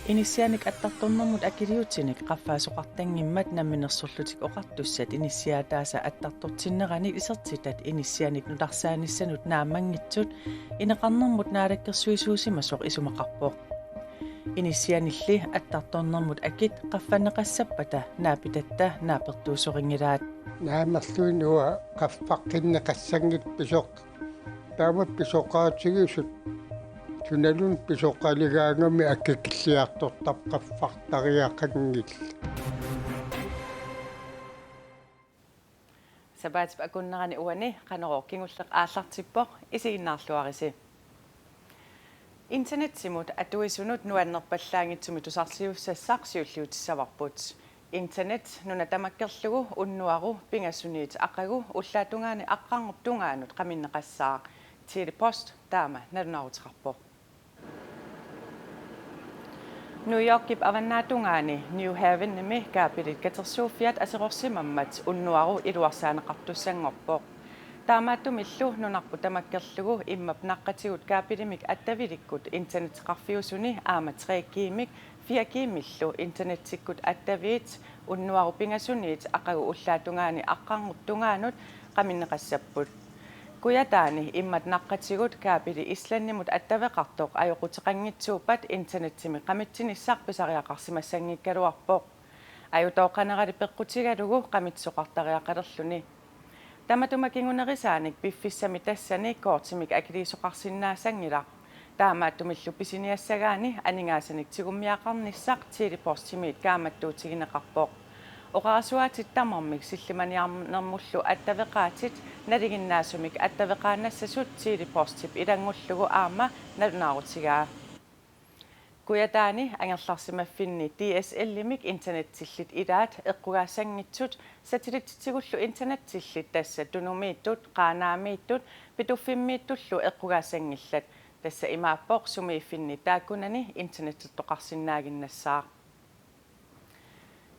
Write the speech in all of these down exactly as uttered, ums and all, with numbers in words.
Inissianik attartornermut akiliutinik qaffaasoqartanngimmat Namminersorlutik Oqartussat inissiaataasa attartortinneranit isertitat inissianik nutarsaanissanut naammanngitsut ineqarnermut naalakkersuisuusimasoq isumaqarpoq. Inissianilli attartornermut akit qaffanneqassappata naapitatta naapertuussorinngilaat. Naamerluinnaq uanga qaffaqqinneqassanngilaq pisoq. Taama pisoqaatigisut sunaluunniit pisoqaligaangami akikilliartortarpoq qaffartariaqanngilaq. Sapaatip akunnerani uani Qanorooq kingulleq aallartippoq, isiginnaarluarisi. Internetsimut atuisunut nuannerpallaanngitsumik tusarliussassaq siulliutissavarput. Internet nuna tamakkerlugu unnuaru pingasuniit aqagu ullaap tungaani aqqarngup tungaanut qaminneqassaaq. Tele-Post taama nalunaaruteqarpoq. New Yorkip avannaatungaani New Havenimi kaapilit katersuuffiat aserorsimammat unnuaru iluarsaaneqartussanngorpoq. Taamaattumillu nunarput tamakkerlugu immap naqqatigut kaapilimik attavilikkut internetteqarfiusuni aamma tre G-mik fire G-millu internettikkut attaviit unnuaru pingasuniit aqagu ullaap tungaani aqqarngup tungaanut qaminneqassapput. Kujataani immap naqqatigut kaapili Islandimut attaveqartoq ajoquteqanngitsuuppat internettimik qamitsinissaq pisariaqarsimassanngikkaluarpoq. Ajutooqanerali peqqutigalugu qamitsoqartariaqalerluni. Tamatuma kingunerisaanik piffissami tassani kortimik akiliisoqarsinnaassanngilaq. Taamaattumillu pisiniassagaanni aningaasanik tigummiaqarnissaq Tele-Postimiit kaammattuutigineqarpoq. Oqarasuaatit tamarmik sillimaniarnermullu attaveqaatit nalinginnaasumik attaveqaannassasut Tele-Postip ilanngullugu aamma nalunaarutigaa. Kujataani angerlarsimaffinni D S L-imik internettillit ilaat eqqugaassanngitsut satellittitsigullu internettillit, tassa Tunumiittut, Qaanaamiittut, Pituffimmiittullu eqqugaassanngillat. Tassa imaappoq sumiiffinni taakkunani internettertoqarsinnaaginnassaaq.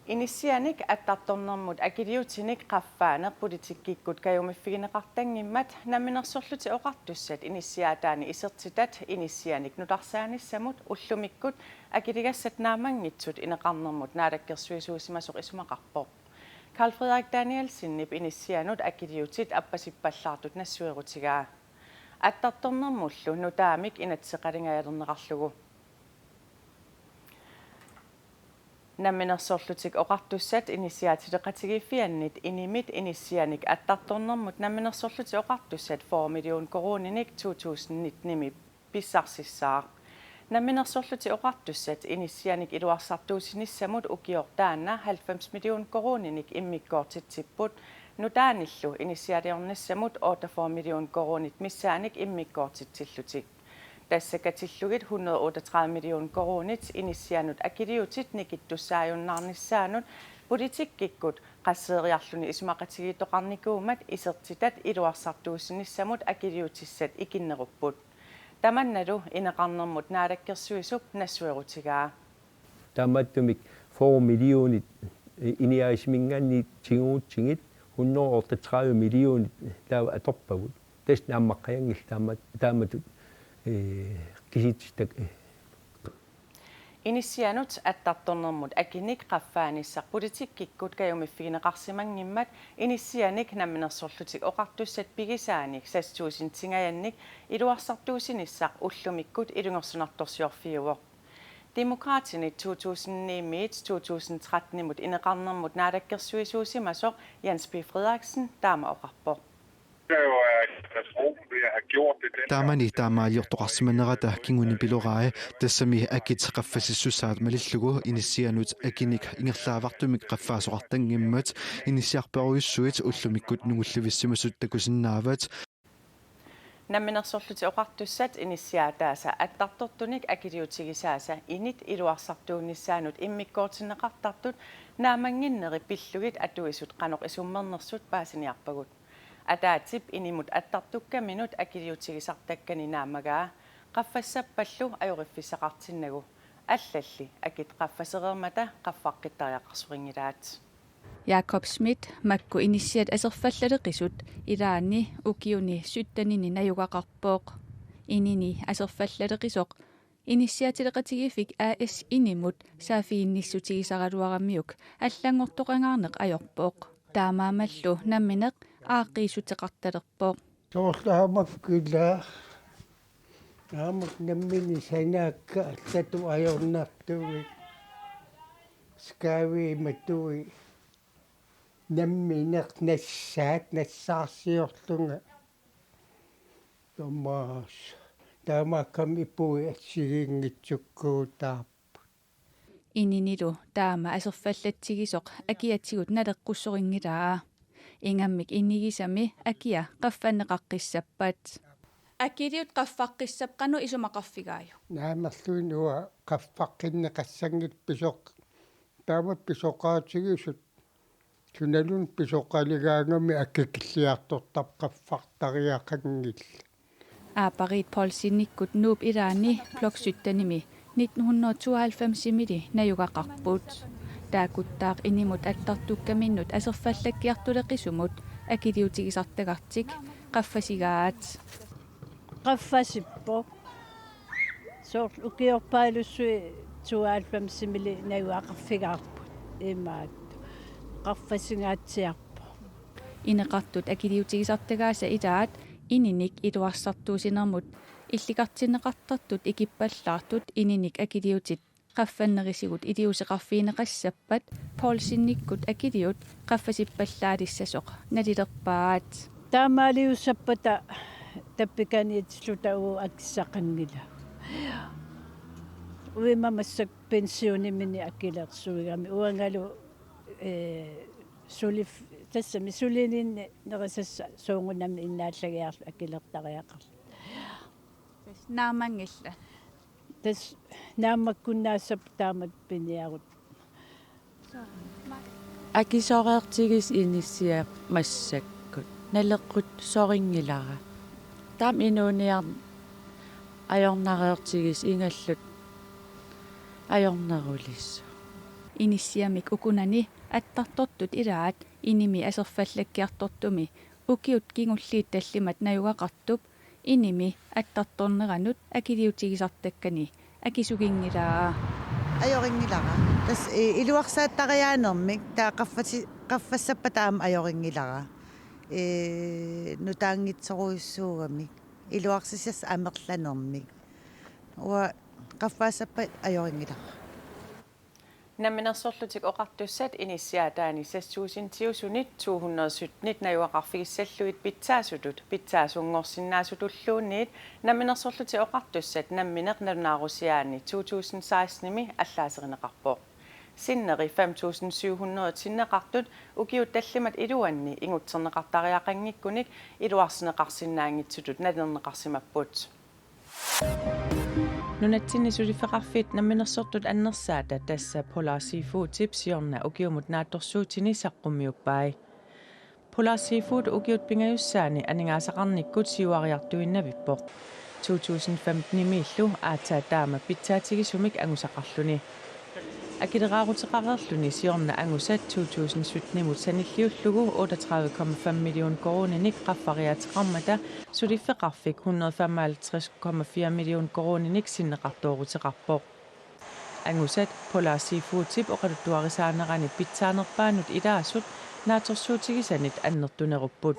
Inissianik attartornermut akiliutinik qaffaaneq politikkikkut kajumiffigineqartanngimmat Namminersorlutik Oqartussat inissiaataani isertitat inissianik nutarsaanissamut ullumikkut akiligassat naammanngitsut ineqarnermut naalakkersuisuusimasoq isumaqarpoq. Karl Frederik Danielsenip inissianut akiliutit appasippallaartut nassuerutigaa. Attartornermullu nutaamik inatseqalingajalerneqarlugu. Namminersorlutik Oqartussat inissiaatileqatigiiffiannit INI-mit inissianik attartornermut Namminersorlutik Oqartussat fyrre million koruuninik to tusind nittenimi pissarsissaaq. Namminersorlutik Oqartussat inissianik iluarsartuussinissamut ukioq taanna halvfems million koruuninik immikkoortitsipput, nutaanillu inissialiornissamut otteogfyrre million koruunit missaannik immikkoortitsillutik. Tassa katillugit hundrede otteogtredive million koruunit inissianut akiliutit nikittussaajunnaarnissaannut politikkikkut qasseeriarluni isumaqatigiittoqarnikuummat isertitat iluarsartuussinissamut akiliutissat ikinnerupput. Tamannalu ineqarnermut naalakkersuisup nassuerutigaa. Taamaattumik fyrre millionit, eh, INI-aasimingaanniit tigugutsigit hundrede otteogtredive millionit taava atorpagut. Tassa naammaqqajanngillat taama-, taamatut, eh, kisitsisit, eh. Inissianut attartornermut akinik qaffaanissaq politikkikkut kajumiffigineqarsimanngimmat inissianik Namminersorlutik Oqartussat pigisaanik seks tusindinngajannik iluarsartuussinissaq ullumikkut ilungersunartorsiorfiuvoq. Demokraatinit to tusind ni-miit to tusind tretten-imut ineqarnermut naalakkersuisuusimasoq Jens P. Frederiksen taama oqarpoq. Det er jo, øh, katastrofen ved at have gjort det den Taamani taamaaliortoqarsimanerata kingunipilorai, tassami akit qaffassissusaat malillugu inissianut akinik ingerlaavartumik qaffaasoqartanngimmat inissiarparujussuit ullumikkut nungullivissimasut takusinnaavat. Namminersorlutik Oqartussat inissiaataasa attartortunik akiliutigisaasa INI-t iluarsartuunissaanut immikkoortinneqartartut naammannginneri pillugit atuisut qanoq isummernersut paasiniarpagut. Ataatsip INI-mut attartukkaminut akiliutigisartakkani naammagaa, qaffassappallu ajoriffissaqartinnagu. Allalli akit qaffasereermata qaffaqqittariaqarsorinngilaat. Jakob Schmidt makku inissiat aserfallaleqisut ilaanni ukiuni syttenini najugaqarpoq. Inini aserfallaleqisoq inissiaatileqatigiiffik A/S Inimut saaffiginnissutigisaraluaramiuk allanngortoqangaarneq ajorpoq. Taamaammallu nammineq aaqqiissuteqartalerpoq. Soorlu aamma kila. Aamma nammineq sanaakka allatut ajornartui. Skaaviimatui. Nammineq nassaat nassaarsiorlunga. Tomaas. Taamaakkami ipuit assigiinngitsukkuutaarput. Ininilu taama aserfallatsigisoq akiatigut naleqqussorinngilara. Ingammik inigisami akia qaffanneqaqqissappat. Akiliut qaffaqqissapput qanoq isumaqarfigaajuk? Naamerluinnaq uanga qaffaqqinneqassanngilaq pisoq. Taama pisoqaatigisut. Sunaluunniit pisoqaligaangami akikilliartortarpoq qaffartariaqanngillat. Aappariit Poulsenikkut Nuup ilaani Blok syttenimi nitten hundrede tooghalvfemsimili najugaqarput. Taakuttaaq Inimut attartukkaminnut aserfallakkiartuleqisumut akiliutigisartagartik qaffasigaat. Qaffasippoq. Soorlu ukiorpaalussuit tooghalvfemsimili najugaqarfigaarput. Imaattoq. Qaffasigaatsiarpoq. Ineqartut akiliutigisartagaasa ilaat Ininik iluarsartuussinermut illikartinneqartartut ikippallaartut Ininik akiliutit qaffannerisigut iliuuseqarfigineqassappat Poulsenikkut akiliut qaffasippallaalissasoq nalilerpaat. Taamaaliussappata tappikaniitilluta uagut akissaqanngilaq. Uima massakkut pensionimini akilersuigami uangalu, ee, suli-, tassami sulininnerisassat soorunami innaallagiarluta akilertariaqarluta. Naammanngillat. Tassa naammakkunnaassapput taamatut piniarutta. Akisoreertigis inissiaq massakkut naleqqussorinngilara. Taama inuuniarneq ajornareertigis ingalluta ajornerulissaaq. Inissiamik ukunani attartortut ilaat Inimi aserfallakkiartortumi ukiut kingulliit tallimat najugaqartup Inimi attartorneranut akiliutigisartakkani akisuginngilara. Ajorinngilara. Tassa, ee, iluarsaattariaanermik taava qaffasi-, qaffassappata aamma ajorinngilara. Ee, nutaanngitsorujussuugamik. Iluarsissassaq amerlanermik. Uanga qaffassappata ajorinngilara. Namminersorlutik Oqartussat inissiaataani seks tusindiusunit to hundrede syttenit najugaqarfigissallugit pitsaasutut, pitsaasunngorsinnaasutulluunniit Namminersorlutik Oqartussat nammineq nalunaarusiaanni to tusind sekstenimi allaaserineqarpoq. Sinneri fem tusind syv hundrede sinneqartut ukiut tallimat iluanni ingutserneqartariaqanngikkunik iluarsineqarsinnaanngitsutut nalilerneqarsimapput. Nunatsinni suliffeqarfiit namminersortut annersaata, tassa Polar Seafoodip siorna ukiumut naatsorsuutini saqqummiuppai. Polar Seafood ukiut pingajussaanni aningaasaqarnikkut siuariartuinnavippoq. To tusind femtenimiillu aatsaat taama pitsaatigisumik angusaqarluni. Akileraaruteqareerluni siorna angusat to tusind syttenimut sanilliullugu otteogtredive komma fem million koruuninik qaffariaateqarmata suliffeqarfik hundrede femoghalvtreds komma fire million koruuninik sinneqartooruteqarpoq. Angusat Polar Seafoodip oqaluttuarisaanerani pitsaanerpaanut ilaasut naatsorsuutigisanit annertunerupput.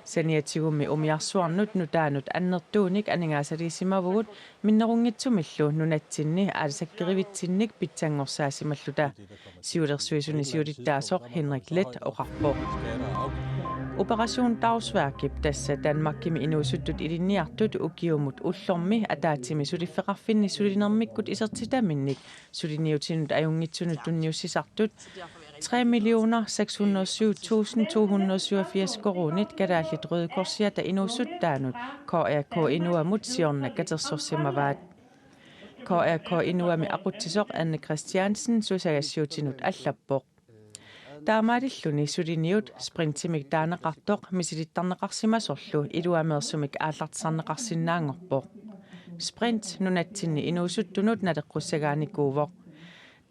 Saniatigummi umiarsuarnut nutaanut annertuunik aningaasaliisimavugut minnerunngitsumillu nunatsinni aalisakkerivitsinnit pitsanngorsaassimalluta, siulersuisuni siulittaasoq Henrik Leth oqarpoq. Operation Dagsværkip, tassa Danmarkimi inuusuttut ilinniartut, ukiumut ullormi ataatsimi suliffeqarfinni sulinermikkut isertitaminnik suliniutinut ajunngitsunut tunniussisartut tre millioner seks hundrede syv tusind to hundrede syvogfirs koruunit Kalaallit Røde Korsiata inuusuttaanut K R K Inuamut siorna katersorsimavaat. K R K Inuami aqutsisoq Anne Christiansen susagassiutinut allappoq. Taamaalilluni suliniut sprintimik taaneqartoq misilittarneqarsimasorlu iluameersumik aallartisarneqarsinnaanngorpoq. Sprint nunatsinni inuusuttunut naleqqussagaanikuuvoq.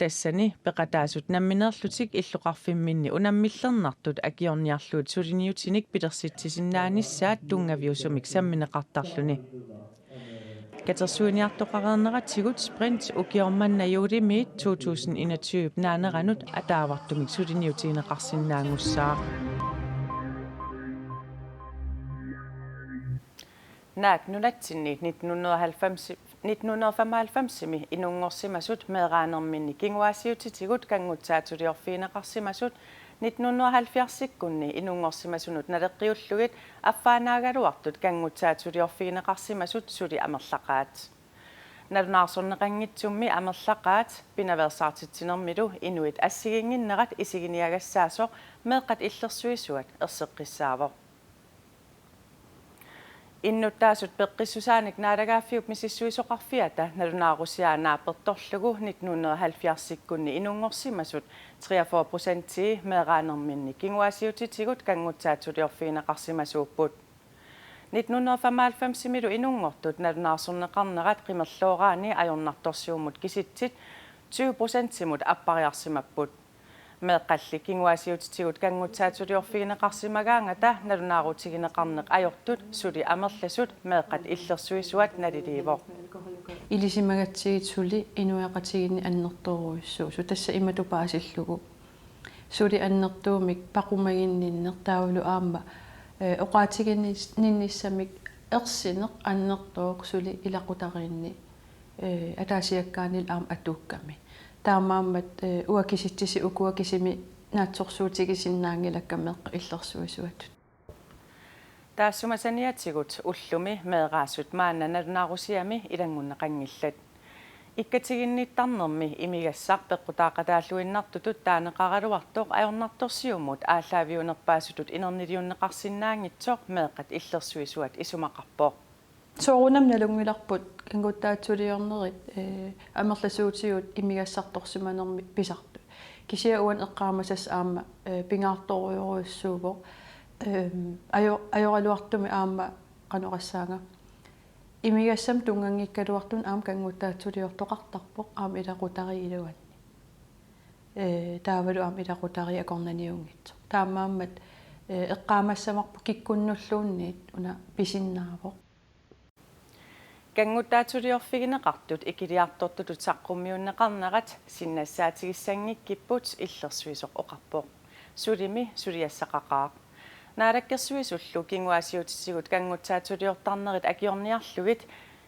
Tassani peqataasut nammineerlutik illoqarfimminni unammillernartut akiorniarlugit suliniutinik pilersitsisinnaanissaat tunngaviusumik sammineqartarluni. Katersuiniartoqareerneratigut Sprint ukioq manna juulimiit to tusind enogtyve naaneranut ataavartumik suliniutigineqarsinnaanngussaaq. Naak nunatsinni nitten hundrede og halvfems, nitten hundrede og femoghalvfemsimi inunngorsimasut meeraanerminni kinguaassiuutitigut kanngutsaatuliorfigineqarsimasut nitten hundrede og halvfjerdsikkunni inunngorsimasunut naleqqiullugit affaannaagaluartut kanngutsaatuliorfigineqarsimasut suli amerlaqaat. Nalunaarsorneqanngitsummi amerlaqaat pinaveersaartitsinermilu inuit assigiinnginnerat isiginiagassaasoq meeqqat illersuisuat erseqqissaavoq. Innuttaasut peqqissusaanik naalagaaffiup misissuisoqarfiata nalunaarusiaa naapertorlugu nitten hundrede og halvfjerdsikkunni inunngorsimasut treogfyrre procentii meeraanerminni kinguaassiuutitigut kanngutsaatuliorfigineqarsimasuupput. Nitten hundrede og femoghalvfemsimilu inunngortut nalunaarsorneqarnerat qimerlooraanni ajornartorsiummut kisitsit tyve procentimut appariarsimapput. Meeqqalli kinguaassiuutitigut kanngutsaatuliorfigineqarsimagaangata nalunaarutigineqarneq ajortut suli amerlasut meeqqat illersuisuat naliliivoq. Ilisimagatsigit suli inuiaqatigiinni annertoorujussuusut. Tassa imatut paasillugu. Suli annertuumik paqumaginninneq taavalu aamma, eh, oqaatiginis-, ninnissamik ersineq annertooq suli ilaqutariinni, eh, ataasiakkaanillu aamma atuukkami. Taamaammat, eh, uanga kisitsisut ukua kisimik naatsorsuutigisinnaanngilakka meeqqat illersuisuatut. Taassuma saniatigut ullumi meeraasut maanna nalunaarusiami ilanngunneqanngillat. Ikkatiginnittarnermi imigassaq peqqutaaqataalluinnartutut taaneqaraluartoq ajornartorsiummut aallaaviunerpaasutut inerniliunneqarsinnaanngitsoq meeqqat illersuisuat isumaqarpoq. Soorunami nalunngilarput kanngutsaatuliornerit, eh, amerlasuutigut imigassartorsimanermik pisartut. Kisianni uani eqqaamasassaq aamma, eh, pingaartorujorujussuuvoq. Ehm, ajo-, ajoraluartumik aamma qanoq oqassaanga. Imigassamut tunnganngikkaluartumik aamma kanngutsaatuliortoqartarpoq aamma ilaqutariit iluanni. Eh, taavalu aamma ilaqutariit akornanniunngitsoq. Taamaammat, eh, eqqaamassavarput kikkunnulluunniit una pisinnaavoq. Kanngutsaatuliorfigineqartut ikiliartortutut saqqummiunneqarnerat sinnassaatigissanngikkipput, illersuisoq oqarpoq. Sulimi suliassaqaqaaq. Naalakkersuisullu kinguaassiuutitigut kanngutsaatuliortarnerit akiorniarlugit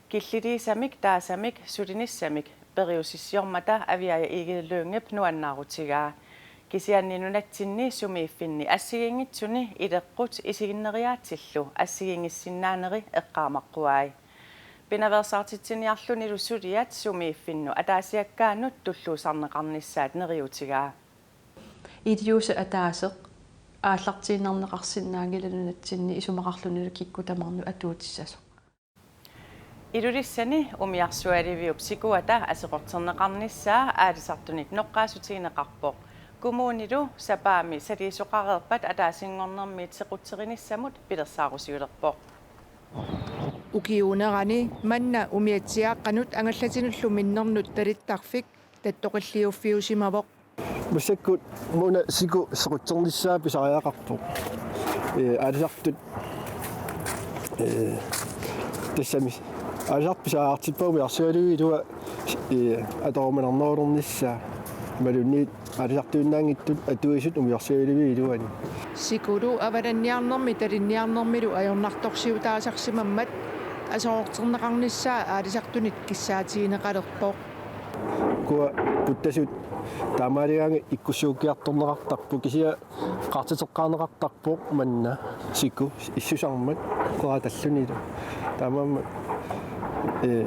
killiliisamik taasamik sulinissamik periusissiormata Aviaja Egede Lyngep nuannaarutigaa. Kisianni nunatsinni sumiiffinni assigiinngitsuni ileqqut isiginneriaatsillu assigiinngissinnaaneri eqqaamaqquai. Pinaveersaartitsiniarlunilu suliat sumiiffinnut ataasiakkaanut tulluusarneqarnissaat neriuutigaa. Iliuuseq ataaseq aallartiinnarneqarsinnaanngilaq nunatsinni isumaqarlunilu kikkut tamarmik atuutissasoq. Ilulissani umiarsualiviup sikuata aseqorterneqarnissaa aalisartunit noqqaassutigineqarpoq. Kommunilu sapaammi saliisoqareerpat ataasinngornermiit sequtserinissamut pilersaarusiulerpoq. Ukiuunerani manna umiatsiaaqqanut angallatinullu minnernut talittarfik tattoqilliuffiusimavoq. Massakkut una siku sequtsernissaa pisariaqarpoq. Ee, aalisartut, ee, tassami aalisartut pisariaqartippavut umiarsualiviup ilua, ee, atorumanernerulernissaa. Imaluunniit aalisartuinnaanngitsut atuisut umiarsualiviup iluani. Sikulu avalanniarnermi talinniarnermilu ajornartorsiutaasarsimammat aseqorterneqarnissaa aalisartunit kissaatigineqalerpoq. Ukua puttasut taamaaligaangat ikkussuukkiartorneqartarput, kisianni qaartiteqqaarneqartarpoq manna siku issusarmat qeratallunilu. Taamaammat, ee,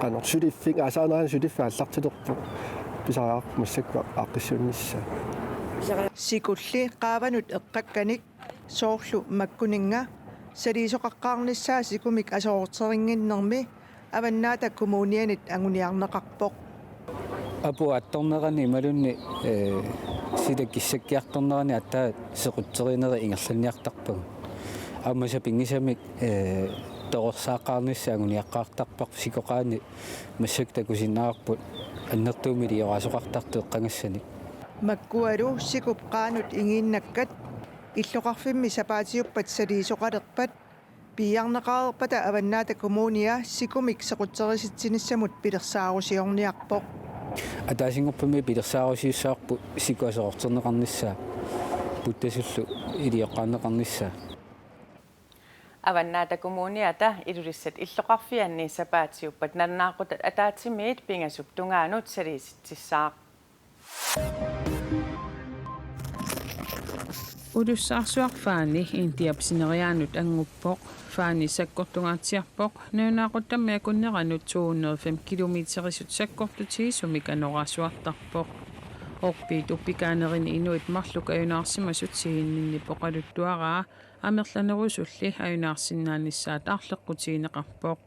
qanoq suliffik, aasaanerani suliffik aallartilerpoq. Pisariaqarpoq massakkut aaqqissuunnissaa. Sikulli qaavanut eqqakkanik soorlu makkuninnga saliisoqaqqaarnissaa sikumik aseqorterinnginnermi Avannaata Kommunianit anguniarneqarpoq. Apuuttornerani imaluunniit, ee, sila kissakkiartornerani aatsaat sequtserinerit ingerlanniartarpagut. Aamma sapinngisamik, ee, torersaaqqaarnissaa anguniaqqaartarparput, sikoqaani massakkut takusinnaavarput Annertuumik iliorasoqartartut eqqagassanik. Makkualu sikup qaanut ingiinnakkat illoqarfimmi sapaatiuppat saliisoqalerpat piiarneqareerpata Avannaata Kommunia sikumik sequtserisatsinissamut pilersaarusiorniarpoq. Ataasinngorpammi pilersaarusiussavarput siku aserorterneqarnissaa, puttasullu ilioqqaarneqarnissaa. Avannaata Kommuniata Ilulissat illoqarfianni sapaatiuppat nalunaaqutat ataatsimiit pingasup tungaanut saliisitsissaaq. Ulussaarsuaq Fani Indiap sineriaanut anguppoq. Fani sakkortungaatsiarpoq. Nalunaaquttammi akunneranut to hundrede og fem kilometerisut sakkortutigisumik anorersuartarpoq. Orpiit uppikaanerini inuit marluk ajunaarsimasut sihininni poqaluttuaraa amerlanerusulli ajunaarsinnaanissaat aarleqqutigineqarpoq.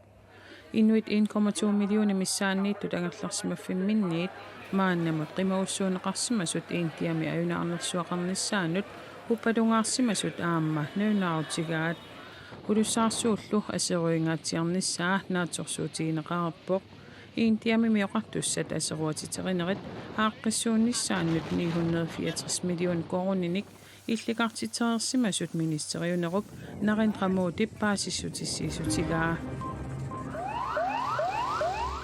Inuit en komma to millioner missaanniittut angerlarsimaffimminniit maannamut qimagussuunneqarsimasut Indiami ajunaarnersuaqarnissaannut uppalungaarsimasut aamma nalunaarutigaat. Ulussaarsuullu aseruingaatsiarnissaa naatsorsuutigineqareerpoq. Indiamimi oqartussat aseruatiterinerit aaqqissuunnissaannut ni hundrede fireogtres million koruuninik illikartitereersimasut ministeriunerup Narendra Modip paasissutissiissutigaa.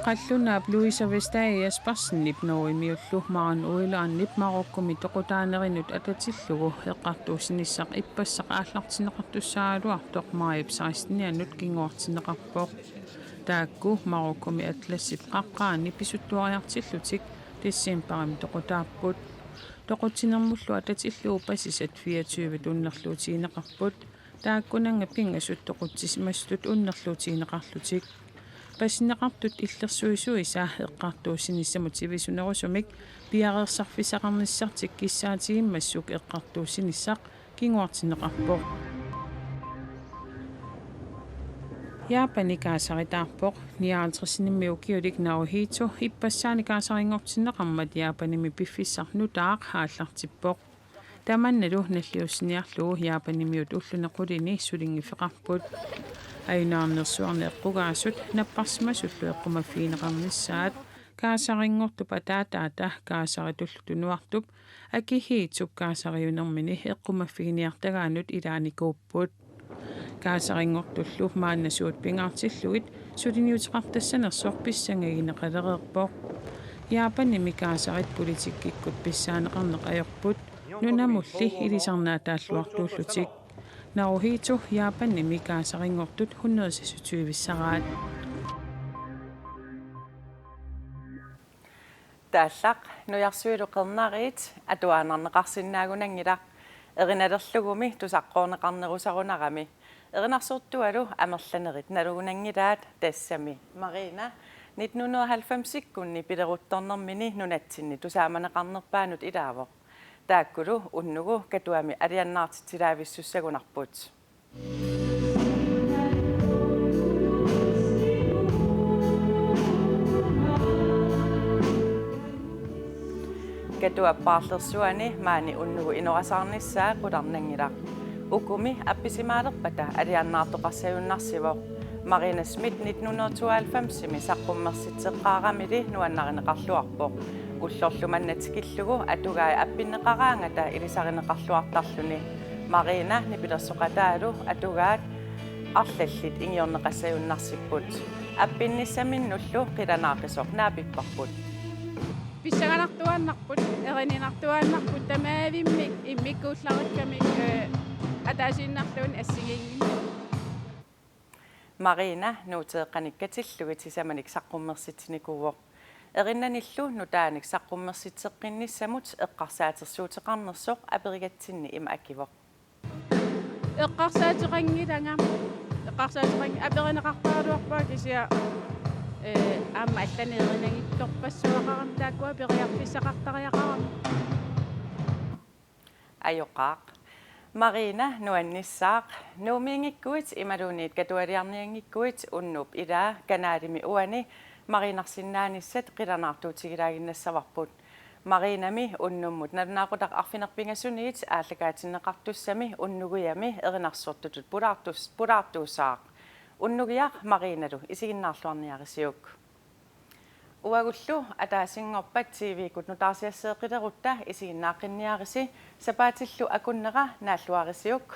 Qallunaap Louise Vestager Espersenip Norgemiullu Maren Uilaanip Marokkomi toqutaanerinut atatillugu eqqartuussinissaq ippassaq aallartinneqartussaagaluartoq maajip sekstenianut kinguartinneqarpoq. Taakku Marokkomi Atlasip qaqqaani pisuttuariartillutik decembarimi toqutaapput. Toqutsinermullu atatillugu pasisat fireogtyve unnerluutigineqarput. Taakkunannga pingasut toqutsisimasutut unnerluutigineqarlutik. Pasinneqartut illersuisuisa eqqartuussinissamut sivisunerusumik piareersarfissaqarnissartik kissaatigimmassuk eqqartuussinissaq kinguartinneqarpoq. Japani kaasaritaarpoq. Nioghalvtredsinimmi ukiulik Naruhito ippassaani kaasarinngortinneqarmat Japanimi piffissaq nutaaq aallartippoq. Tamannalu nalliussiniarlugu Japanimiut ulluni qulini sulinngiffeqarput. Ajunaarnersuarni eqqugaasut napparsimasullu eqqumaffigineqarnissaat kaasarinngortup ataataata kaasaritullu tunuartup Akihitop kaasariunermini eqqumaffiginiartagaanut ilaanikuupput. Kaasarinngortullu maanna suut pingaartillugit suliniuteqartassanersoq pissangagineqalereerpoq. Japanimi kaasarit politikkikkut pissaaneqarneq ajorput, nunamulli ilisarnaataalluartuullutik. Naruhito Japanimi kaasarinngortut hundrede seksogtyvissaraat. Taallaq nujarsuilu qernariit atuaannarneqarsinnaagunanngilaq, erinalerlugumi tusaqqoorneqarnerusarunarami. Erinarsortualu amerlanerit nalugunanngilaat, tassami Marina nitten hundrede og halvfemsikkunni pileruttornermini nunatsinni tusaamaneqarnerpaanut ilaavoq. Taakkulu unnugu Katuami alianaartitsilaavissussagunarput. Katuap paarlersuani maani unnugu inorasaarnissaa qularnanngilaq. Ukumi appisimaalerpata alianaartoqassajunnaarsivoq. Marina Schmidt nitten hundrede og tooghalvfemsimi saqqummersitseqqaaramili nuannarineqarluarpoq. Ullorlu manna tikillugu atugai appinneqaraangata ilisarineqarluartarluni. Marina nipilersoqataalu atugaat arlallit ingiorneqassajunnaarsipput. Appinnissaminnullu qilanaaqisoq naapipparput. Pissanganartuaannarput, erininartuaannarput, tamaavimmik immikkuullarikkamik, ee, ataasiinnarluunniit assigiinngimmat. Marina nuuteeqqanik katillugit sisamanik saqqummersitsinikuuvoq. Erinnanillu nutaanik saqqummersitseqqinnissamut eqqarsaatersuuteqarnersoq aperigatsinni ima akivoq. Eqqarsaateqanngilanga. Eqqarsaateqanng-, aperineqartaraluarpunga kisianni, ee, aamma allanik erinagittorpassuaqarami, taakkua periarfissaqartariaqarami. Ajoqaaq. Marina nuannissaaq. Nuummiinngikkuit imaluunniit Katualiarnianngikkuit unnuup ilaa kanalimi uani Marinarsinnaanissat qilanaartuutigilaaginnassavarput. Marinami unnummut nalunaaqutaq arfineq-pingasuniit aallakaatinneqartussami unnugujami erinarsortutut pulaartus-, pulaartuussaaq. Unnugiaq Marinalu isiginnaarluarniarisiuk. Uagullu ataasinngorpat T V-kkut nutaarsiasseeqqilerutta isiginnaaqqinniarisi, sapaatillu akunnera naalluarisiuk.